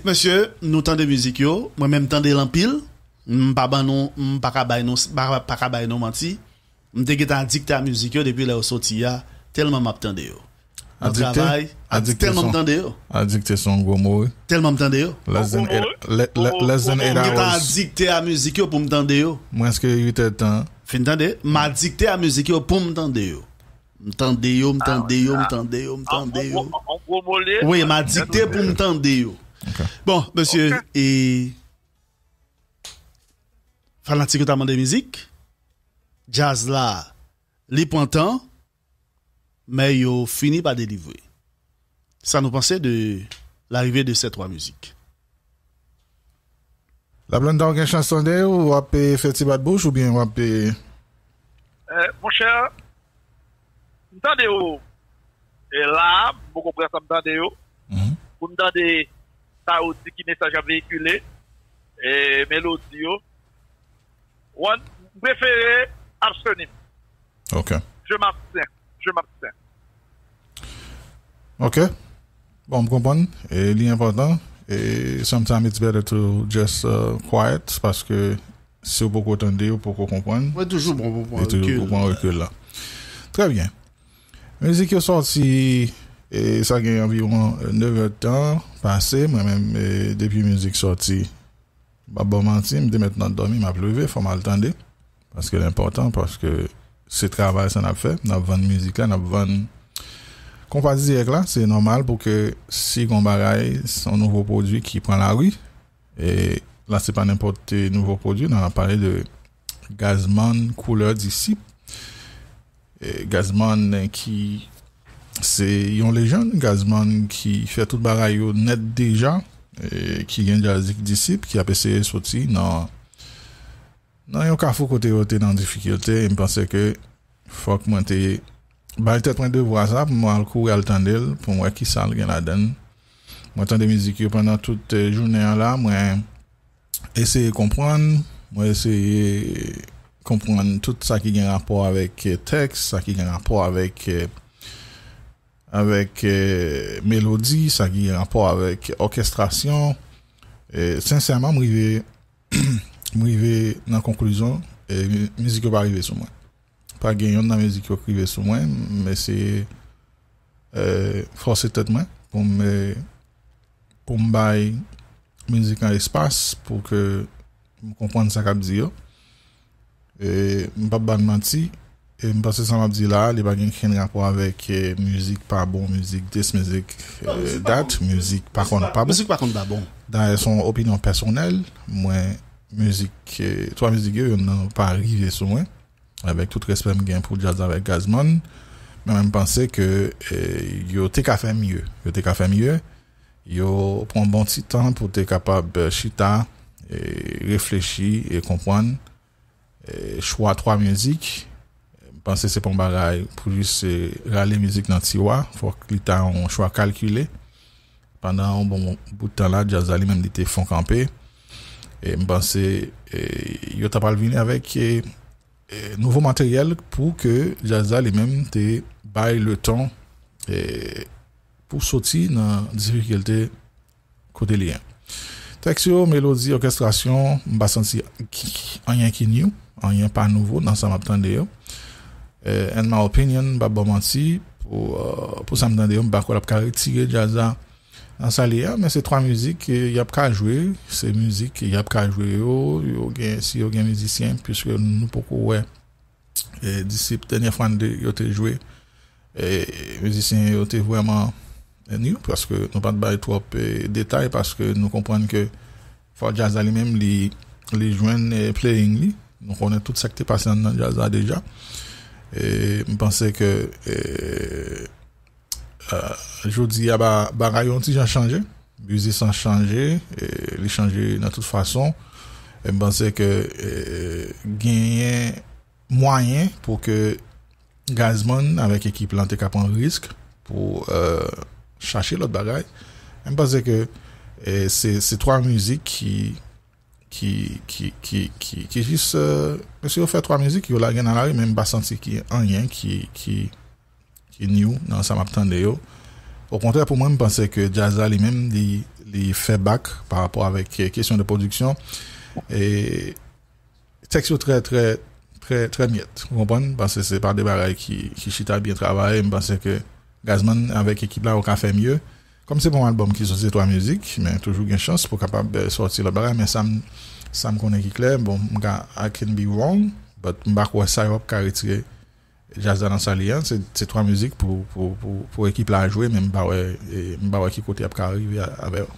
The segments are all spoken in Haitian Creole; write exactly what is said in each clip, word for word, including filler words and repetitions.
Mesye, nou tande mizik yo, mwen menm tande l anpil. M pa ban nou, m pa ka bay nou, pa, pa ka bay nou manti. M te gentan adikte a mizik yo depi lè yo soti a, tèlman m ap tande yo. Nan Adikte? travay, Adikte tèlman m son tande yo. Adikte se yon gwo mo, wi. Tèlman m tande yo. Less than eight, le- le- less than eight M gentan hours. adikte a mizik yo pou m tande yo. Mwens ke uit èdtan. Fin tande, m adikte a mizik yo pou m tande yo. M tande yo, m tande yo, m tande yo, m tande yo. Wi, m adikte pou m tande yo. Ok. Bon, mesye, e fanatik yo ta mande mizik. Djaz la, li pran tan, men yo fini pa delivre. Sa nou panse de larive de ces trois musiques? Laplanta, ou gen chans tande, ou ap, eh, fè ti bat bouch oubyen w ap, eh, Eh, monchè, m tande yo. E la, m poko pran san m tande yo. Mhm. Pou m tande sa yo di, ki mesaj y ap veyikile, e melodi yo. Wan, m prefere absteni m. Ok. Je m'abstiens. Je m'abstiens. Ok. Bon, m konprann. E li enpòtan. E sometimes it's better to just uh, quiet, paske si w poko tande, w poko konprann. Mwen toujou bon pou pran E toujou rekil. pou pran rekil la. Trè byen. Mizik yo sòti, e sa gen anviwon nèf èdtan pase. Mwen menm, e depi mizik sòti, m pa ba w manti, m te mèt nan dòmi, m ap leve, fò m al tande. Paske l enpòtan, paske se travay sa n ap fè. N ap vann mizik la, n ap vann konpa dirèk la. Se nòmal pou ke si gon bagay, se yon nouvo pwodui ki pran lari, e la se pa nenpòt nouvo pwodui, nan ap pale de Gazman koulè Disip. E Gazman ki se yon lejann, Gazman ki fè tout bagay yo nèt deja, e ki gen djaz Disip, ki ap eseye soti nan, nan yon kafou kote yo te nan difikilte, e m panse ke fòk mwen te bay tèt mwen devwa sa pou mwen al kouri al tande l, pou m wè kisa l gen ladan l. Mwen tande mizik yo pandan tout, eh, jounen an la, mwen eseye konprann, mwen eseye konprann tout sa ki gen rapò avèk, eh, tèks, sa ki gen rapò avèk, eh, avèk, eh, melodi, sa ki gen rapò avèk òkestrasyon. Eh, sensèman, m rive, m rive nan konklizyon, eh, mi- mizik yo pa rive sou mwen. Pa gen yonn nan mizik yo k rive sou mwen. M eseye, eh, fòse tèt mwen pou m, eh, pou m bay mizik lan espas pou ke m konprann sa k ap di yo. E m p ap ba n manti, e m panse sa m ap di la a, li pa gen kenn rapò avèk, eh, mizik pa bon, mizik this, mizik, eh, that, mizik pa konn pa bon. Mizik pa konn pa bon. Dayè, se yon opinyon pèsonèl. Mwen, mizik, eh, twa mizik yo, yonn nan pa rive sou mwen. Avèk tout respè m gen pou djaz avèk Gazman, men mwen m panse ke, eh, yo te ka fè mye. Yo te ka fè mye. Yo pran bon ti tan pou te kapab, eh, chita, e reflechi e konprann, eh, chwa twa mizik. M panse se pa yon bagay pou jis, eh, rale mizik nan tiwa. Fòk li ta yon chwa kalkile. Pandan yon bon bout tan la, djaz la li menm li te fon kanpe. E m panse, eh, yo ta pral vini avèk, eh, eh, nouvo materyèl pou ke djaz la li menm te bay le ton, eh, pou soti nan difikilte kote li ye. Tèks yo, melodi, òkestrasyon, m pa santi ki- anyen ki new, anyen pa nouvo nan sa m ap tande yo. Eh, in my opinion, m p ap ba w manti, pou, eh, pou sa m tande yo, m pa kwè l ap ka retire djaz la nan sa li ye a, men se twa mizik ke y ap ka jwe, se mizik ke y ap ka jwe yo, yo gen, si yo gen mizisyen, piske nou poko wè, eh, Disip, dènyè fwa n te, yo te jwe, eh, mizisyen yo te vrèman, eh, new, paske nou pa t bay twòp, eh, detay, paske nou konprann ke fò djaz la li menm, li, li jwenn, eh, playing li. Nou konnen tout sa k te pase anndan djaz la deja. E m panse ke, eh, eh, jodi a, ba- bagay yo yon ti jan chanje. Mizisyen chanje, eh, li chanje nan tout fason. E m panse ke, eh, genyen mwayen pou ke Gazman avèk ekip lan te ka pran risk pou, eh, chache lòt bagay. E m panse ke, eh, se, se twa mizik ki, ki, ki, ki, ki, ki jis, eh, mesye yo fè twa mizik, yo lage nan lari, men m pa santi ki anyen ki, ki, ki new nan sa m ap tande yo. Okontrè, pou mwen, m panse ke djaz la li menm, li, li fè bak pa rapò avèk, eh, kesyon de pwodiksyon. E tèks yo trè, trè, trè, trè myèt. Ou konprann? Paske se pa de bagay ki, ki chita byen travay. M panse ke Gazman avèk ekip la, yo ka fè mye. Kòm se pa yon albòm ki soti, se twa mizik, men toujou gen chans pou kapab, eh, sòti lòt bagay. Men sa m, sa m konnen ki klè, bon, m ka, I can be wrong, but m pa kwè sa yo ap ka retire djaz la nan sa li an. Se, se twa mizik pou, pou, pou, pou ekip la jwe, men m pa wè, eh, m pa wè ki kote y ap ka rive a, avè yo.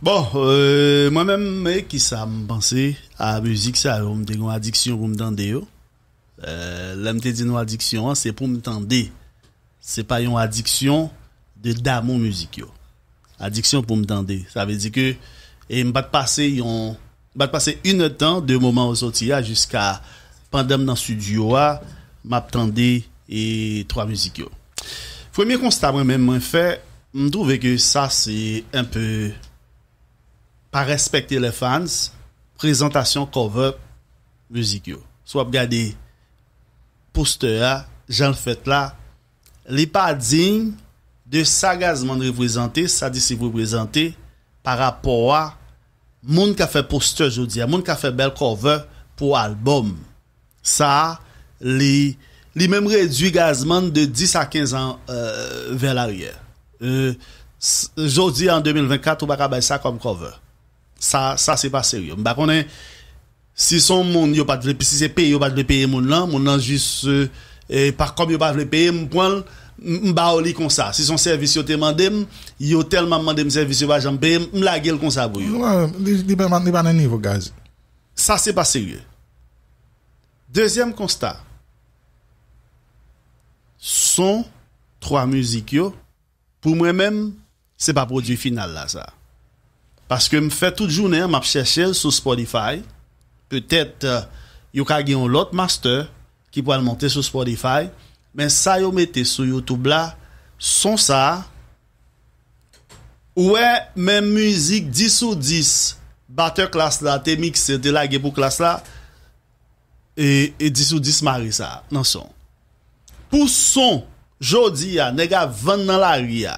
Bon, euh, mwen menm, men kisa m panse a mizik sa yo? M te gen yon adiksyon pou m tande yo. Euh, lè m te di nou adiksyon an, se pou m tande. Se pa yon adiksyon de damou mizik yo. Adiksyon pou m tande. Sa vle di ke, e m pa t pase yon, m pa t pase inèdtan de moman yo soti a jiska pandan m nan estidyo a, m ap tande e twa mizik yo. Premye konsta mwen menm mwen fè, m twouve ke sa se un peu pa respekte les fans, prezantasyon cover mizik yo. Si w ap gade postè a, jan l fèt la, li pa diy de sa Gazman reprezante, sa Disip reprezante pa rapò a moun k ap fè postè jodi a, moun k ap fè bèl cover pou albòm. Sa a, li, li menm redui Gazman de dis a kenz an, euh, vè laryè. Euh, s-, jodi a, an de mil vennkat, ou pa ka bay sa kòm cover. Sa, sa se pa serye. M pa konnen si se yon moun yo pa t vle, si se peye yo pa t vle peye moun lan, moun lan jis, euh, e pa kòb yo pa vle peye, m pran l, m, m ba yo li konsa. Si se yon sèvis yo te mande m, yo tèlman mande m sèvis yo pa janm peye m, m lage l konsa pou yo. Non, li, li pa, li pa nan nivo Gaz. Sa se pa serye. Dezyèm konsta, son twa mizik yo, pou mwen menm, se pa pwodui final la sa. Paske m fè tout jounen an, m ap chèche l sou Spotify. Petèt, euh, yo ka gen yon lòt master ki pral monte sou Spotify. Men sa yo mete sou YouTube la, son sa a, ou wè, men mizik dis sou dis, batè Klass la te mikse, te lage pou Klass la, e, e dis sou dis mare sa nan son. Pou son, jodi a, nèg ap vann nan lari a.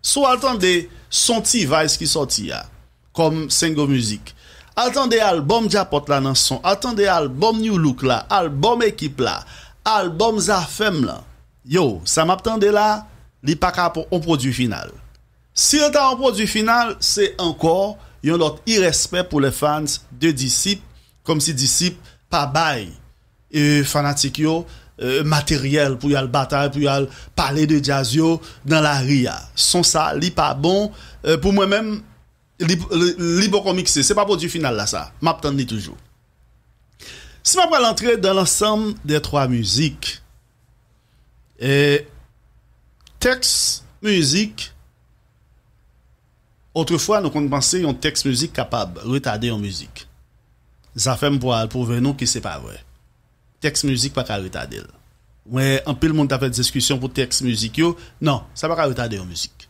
Si w al tande son T-Vice ki sòti a, kòm single mizik, al tande albòm Djapòt la nan son, al tande albòm New Look la, albòm Ekip la, albòm Zafèm lan. Yo, sa m ap tande la, li pa ka pon, on pwodui final. Si l ta yon pwodui final, se ankò yon lòt irèspè pou les fans de Disip, kòmsi Disip pa bay, e, fanatik yo, e, materyèl pou y al batay, pou y al pale de djaz yo nan lari a. Son sa, li pa bon. E, pou mwen menm, li, li, li poko mikse. Se pa pwodui final la sa. M ap tann li toujou. Si m ap pral antre dans l'ensemble des trois musiques, e, tèks mizik, otrefwa nou konn panse yon tèks mizik kapab retade yon mizik. Zafèm pral pwouve nou ke se pa vre. Tèks mizik pa ka retade l. Mwen, anpil moun ta fè diskisyon pou tèks mizik yo. Non, sa pa ka retade yon mizik.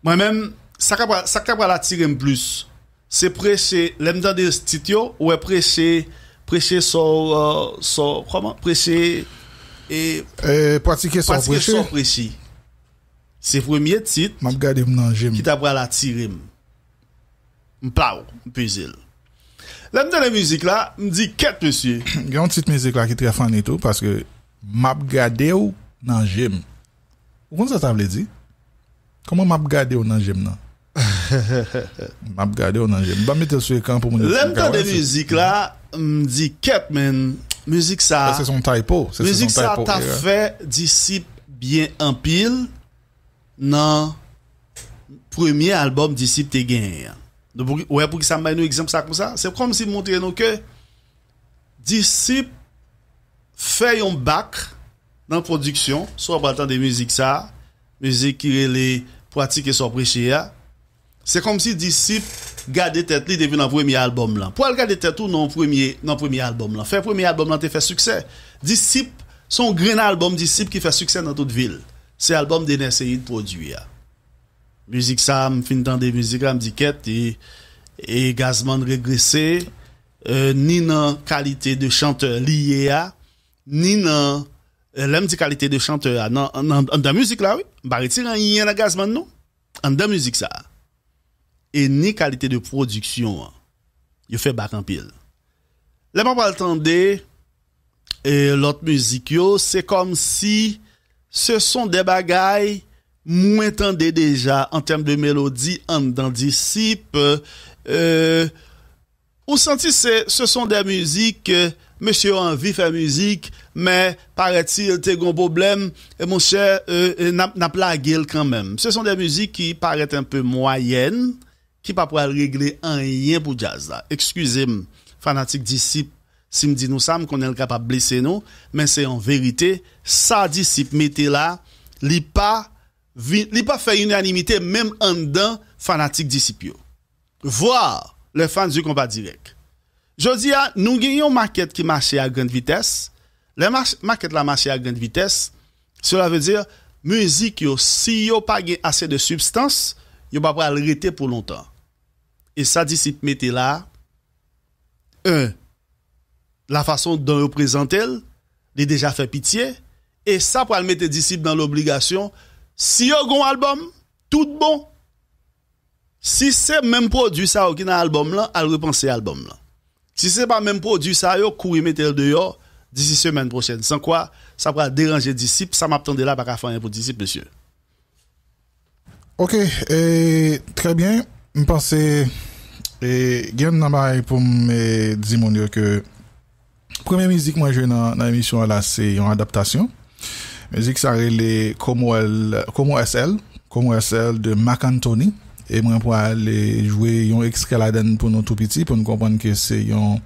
Mwen menm, sa k ap, sa k ta pral atire m plis, se preche, lè m tande tit yo, ou wè preche, preche sou, euh, sou, kòman? Preche, e, e, pratike sa w preche. Pratike sa w preche. Se premye tit m ap gade m nan je m ki ta pral atire m. M plaw, m peze l. Lè m tande mizik la, m di, "Kèt, mesye." Gen yon tit mizik la ki trè funny tou, paske m ap gade w nan je m. Ou konn sa sa vle di? Kòman m ap gade w nan je m nan? M ap gade w nan je m. Ban m mete l sou ekran pou moun yo ka wè. Lè m tande mizik la, m di, "Kèt, men, mizik sa, èske se yon typo?" Mizik sa ta fè Disip byen anpil nan premye albòm Disip te genyen an. Donk, pou, ou wè poukisa m bay nou egzanp sa konsa? Se kòmsi m montre nou ke Disip fè yon bak nan pwodiksyon, si w ap pral tande mizik sa, mizik ki rele Pratike sa w preche a, se kòmsi Disip gade tèt li depi nan premye albòm lan. Pral gade tèt ou nan premye, nan premye albòm lan. Fè premye albòm lan te fè siksè. Disip, se yon grenn albòm Disip ki fè siksè nan tout vil. Se albòm Dener Ceide pwodui a. Mizik sa, m fin tande mizik la, m di, "Kèt, e, e Gazman regrese, e, ni nan kalite de chantè li ye a, ni nan," e, lè m di kalite de chantè a, nan, nan, anndan mizik la, wi. M pa retire anyen nan Gazman, non. Anndan mizik sa. e ni kalite de pwodiksyon an. Yo fè bak anpil. Lè m ap pral tande e lòt mizik yo, se kòmsi se son de bagay mwen tande deja an tèm de melodi anndan Disip. E, ou santi se, se son de mizik, e, mesye yo anvi fè mizik, men parèt si te gon pwoblèm, e, monchè, e, e, n ap, n ap lage l kanmenm. Se son de mizik ki parèt enpe mwayèn, ki pa pral regle anyen pou djaz la. Eskize m, fanatik Disip, si m di nou sa, m konnen l kapab blese nou, men se yon verite. Sa Disip mete la, li pa vin, li pa fè inanimite menm anndan fanatik Disip yo. Voir les fans du Compas Direct. Jodi a, nou gen yon makèt ki mache a grann vitès. Lè mach-, makèt la mache a grann vitès, cela veut dire, mizik yo, si yo pa gen ase de sibstans, yo pa pral rete pou lontan. E sa Disip mete la, un, la façon dont yo prezante l, li deja fè pitye, e sa pral mete Disip nan lobligasyon, si yo gen yon albòm, tout bon. Si se menm pwodui sa yo ki nan albòm lan, al repanse albòm lan. Si se pa menm pwodui sa yo, kouri mete l deyò disi semèn pwochèn. San kwa, sa pral deranje Disip, sa m ap tande la pa ka fè anyen pou Disip, mesye. Ok, e, trè byen. M panse e, gen nan bagay pou m e, di moun yo ke premye mizik mwen jwe nan, nan emisyon an la se yon adaptasyon. Mizik sa rele Como, el, Como es él, Como es él de Marc Anthony. E mwen pral e, jwe yon ekstrè ladan l pou nou tou piti, pou nou konprann ke se yon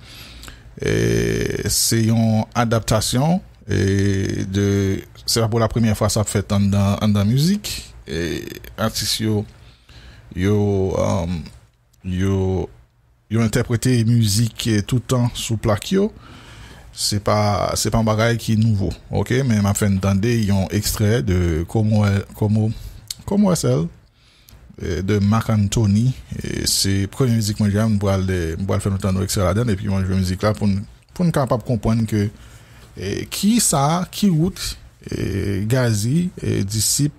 e, se yon adaptasyon e, de, se pa pou la premyè fwa sa ap fèt anndan, anndan mizik. E, atis yo, yo, um, yo, yo entèprete mizik e, toutan sou plak yo. Se pa, se pa yon bagay ki nouvo, ok? Men m ap fè n tande yon ekstrè de Como, Como, Como es él e, de Marc Anthony. E, se premye mizik mwen jwe a, m pral, e, m pral fè nou tande yon ekstrè ladan l, epi mwen jwe mizik la pou n, pou n kapab konprann ke e, ki sa, ki wout e, Gazzy, e, Disip,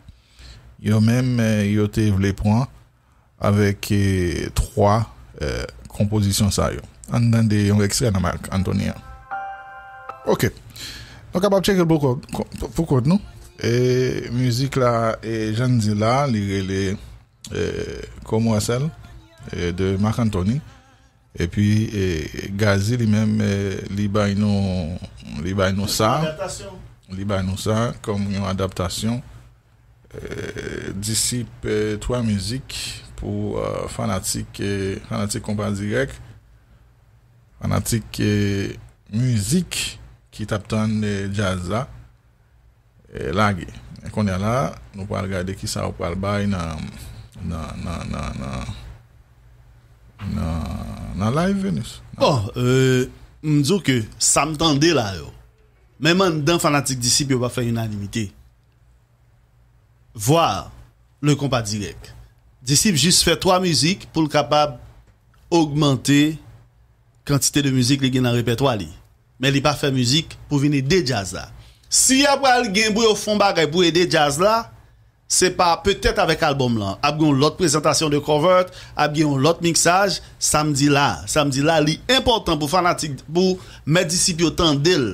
yo menm e, yo te vle pran avèk e, twa e, konpozisyon sa yo. Ann tande yon ekstrè nan Marc Anthony an. Ok. Nou kapab tcheke l pou kont, pou kont nou. E, mizik la, e, jan n di la, li rele e, Como es él e, de Marc Anthony. Epi e, Gazzy li menm e, li bay nou, li bay nou sa. Li bay nou sa kòm yon adaptasyon e, Disip e, twa mizik pou e, fanatik e, fanatik Konpa Dirèk, fanatik e, mizik ki t ap tann e, djaz la e, lage. Men kounye a la, nou pral gade kisa yo pral bay nan nan nan nan nan nan nan live Venus. Bon, euh, m di w ke sa m tande la yo, menm anndan fanatik Disip yo pa fè inanimite. Vwa le konpa dirèk. Disip jis fè twa mizik pou l kapab ogmante kantite de mizik li gen nan repètwa li. Men li pa fè mizik pou vin ede djaz la. Si y ap pral gen pou yo fè yon bagay pou ede djaz la, se pa petèt avèk albòm lan. Ap gen yon lòt prezantasyon de cover, ap gen yon lòt miksaj. Sa m di la, sa m di la, li enpòtan pou fanatik, pou mèt Disip yo tande l,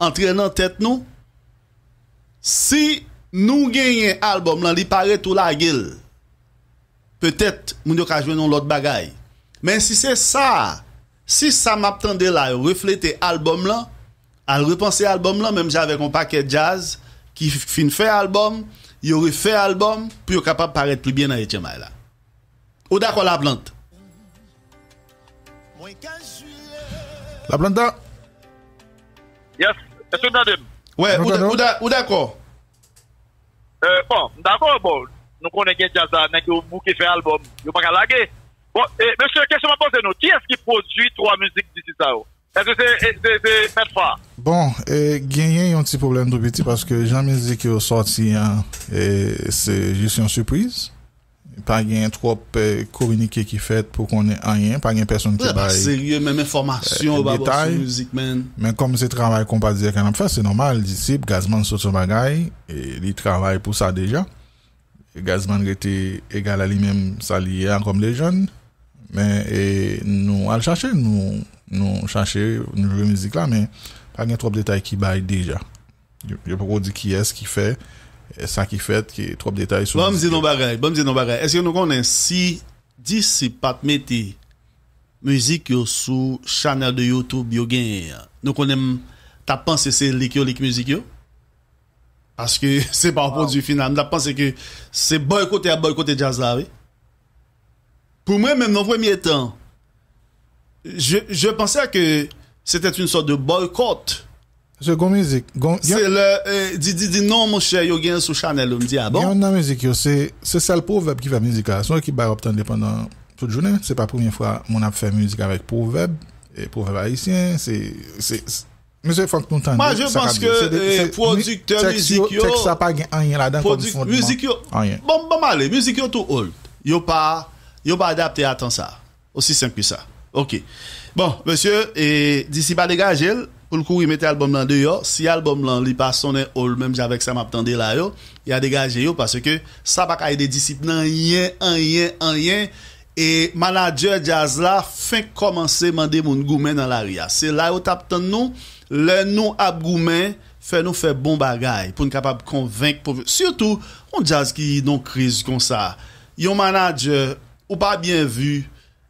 antre nan tèt nou. Si nou genyen albòm lan, li parèt ou lage l, petèt moun yo ka jwenn yon lòt bagay. Men si se sa, si sa m ap tande la yo reflete albòm lan, al repanse albòm lan, menm jan avèk yon pakèt djaz ki fin fè albòm, yo refè albòm pou yo kapab parèt pi byen nan etyenm ay la. Ou dakò, Laplant? Laplanta? Yes. Èske w tande m? Wè, ou, ou, ou dakò? Euh, bon, m dakò, bon, nou konnen gen djaz la, nèg yo bouke fè albòm, yo pa ka lage. Bon, e, mesye, kesyon m ap poze nou, kiyès ki pwodui twa mizik Disip sa yo? Èske se, e, se, se Mèt Fa? Bon, e, genyen yon ti pwoblèm tou piti, paske jan mizik yo sòti an, e, se jis yon sipriz. Pa gen twòp, e, kominike ki fèt pou konnen anyen, pa gen pèsonn ki bay, e, detay. Sa pa serye, menm enfòmasyon yo pa ba w sou mizik, man. Men kòm se travay Konpa Dirèk n ap fè, se nòmal, Disip, Gazman sot yon bagay, e li travay pou sa deja. Gazman rete egal a li menm sa li ye a kòm lejann. Men e, nou al chache, nou, nou chache, nou jwe mizik la, men pa gen twòp detay ki bay deja. Yo, yo poko di kiyès ki fè, e, sa ki fèt, ki twòp detay sou mizik yo. Ban m di nou bagay, ban m di nou bagay. Èske nou konnen si Disip pa t mete mizik yo sou chanèl de YouTube yo genyen an, nou konnen m t ap panse se lik yo lik mizik yo? Paske se pa yon pwodui final. M t ap panse ke se bòykote y ap bòykote djaz la, wi. Pou mwen menm, nan premye tan, je, je pensais que c'était une sorte de boycott. Paske gon mizik, gon, gen Se lè, eh, di, di, di, non, monchè, yo gen sou chanèl yo. M di, a bon? Gen youn nan mizik yo, se, se sèl Pwovèb ki fè mizik la. Se yon ekip bagay w ap tande pandan tout jounen. Se pa premye fwa moun ap fè mizik avèk Pwovèb, e Pwovèb ayisyen, se, se, se, mesye, fòk nou tande Moi, je sa k ap pense di yo. Se que, de, eh, se, mi, pwodiktè tèks yo, mizik yo, tèks sa pa gen anyen ladan kòm pwodi-, fondman. Mizik yo, Anyen. Bon, bon, ale, mizik yo too old. Yo pa, yo pa adapte a tan sa. Aussi simple que ça. Ok. Bon, mesye, e, Disip pa degaje l pou l kouri mete albòm lan deyò. Si albòm lan li pa sonnen old menm jan avèk sa m ap tande la yo, y a degaje yo paske sa pa ka ede Disip nan anyen, anyen, anyen. E manadjè djaz la fenk kòmanse mande moun goumen nan lari a. Se la yo t ap tann nou, lè nou ap goumen, fè nou fè bon bagay pou n kapab konvenk pop-, sitou yon djaz ki nan kriz konsa. Yon manadjè ou pa byen vi,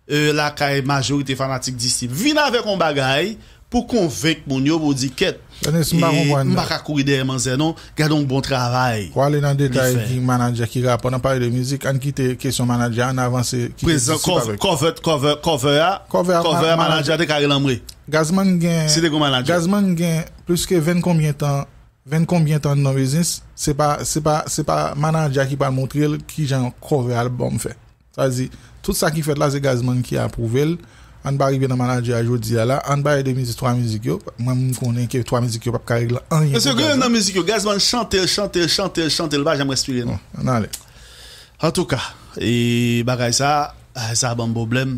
e, lakay majorite fanatik Disip. Vin avèk yon bagay pou konvenk moun yo, pou di kèt. Ernest, m pa e konprann. M pa ka kouri dèyè manzè non. Gade yon bon travay. Ou ale nan detay ki manadjè, ki rapò. N ap pale de mizik, ann kite kesyon manadjè a, ann avanse, kite Prezan, Disip avèk. Cover, cover, cover a, Cover a, cover a, ma-, manadjè a te ka rele anmwe. Gazman gen, Si te gen manadjè. Gazman gen plis ke ven konbyen tan, ven konbyen tan nan biznis, se pa, se pa, se pa manadjè ki pral montre l kijan cover album fè. Sa vle di, tout sa ki fèt la, se Gazman ki apwouve l. Ann pa rive nan manadjè a jodi a la, ann pale de mizik, twa mizik yo. Mwen, m konnen ke twa mizik yo p ap ka regle anyen Mesye, pou gen youn Gazman. Nan mizik yo, Gazman chante l, chante l, chante l, chante l, li pa janm respire non. Bon, ann ale. Antouka, e bagay sa, a, sa ban m pwoblèm.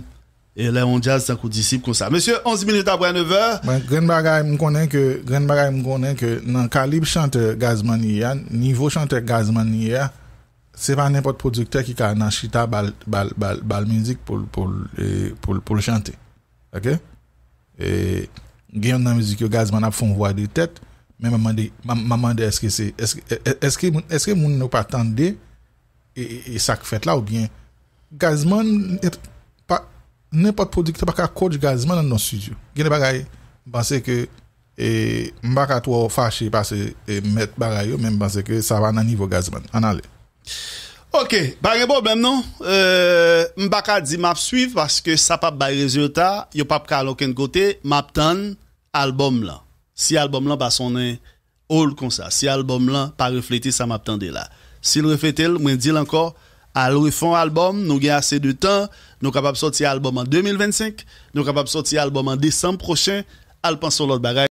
E lè yon djaz tankou Disip konsa. Mesye, onz minit apre nevè. Mwen, grenn bagay, m konnen ke, grenn bagay, m konnen ke nan kalib chantè Gazman ye a, nivo chantè Gazman ye a, se pa nenpòt pwodiktè ki ka nan chita ba l, ba l, ba l, ba l mizik pou l, pou l, e, pou l, pou l chante. Oke? E, gen youn nan mizik yo, Gazman ap fè yon vwa de tèt, men m ap mande, m ap, m ap mande èske se, èske, è-, è-, èske moun, èske moun yo pa tande e, e, e sa k fèt la, oubyen Gazman, e, pa, nenpòt pwodiktè pa ka coach Gazman nan yon estidyo. Gen de bagay, m panse ke, e, m pa ka twò fache pase, e, mèt bagay yo, men m panse ke sa pa nan nivo Gazman. Ann ale. Oke, pa gen pwoblèm non. E, m pa ka di m ap swiv paske sa p ap bay rezilta, yo p ap ka al okenn kote, m ap tann albòm lan. Si albòm lan pa sonnen old konsa, si albòm lan pa reflete sa m ap tande la. Si l reflete l, mwen di l ankò, al refè yon albòm, nou gen ase de tan, nou kapab sòti albòm an de mil vennsenk, nou kapab sòti albòm an desanm pwochen, al panse yon lòt bagay.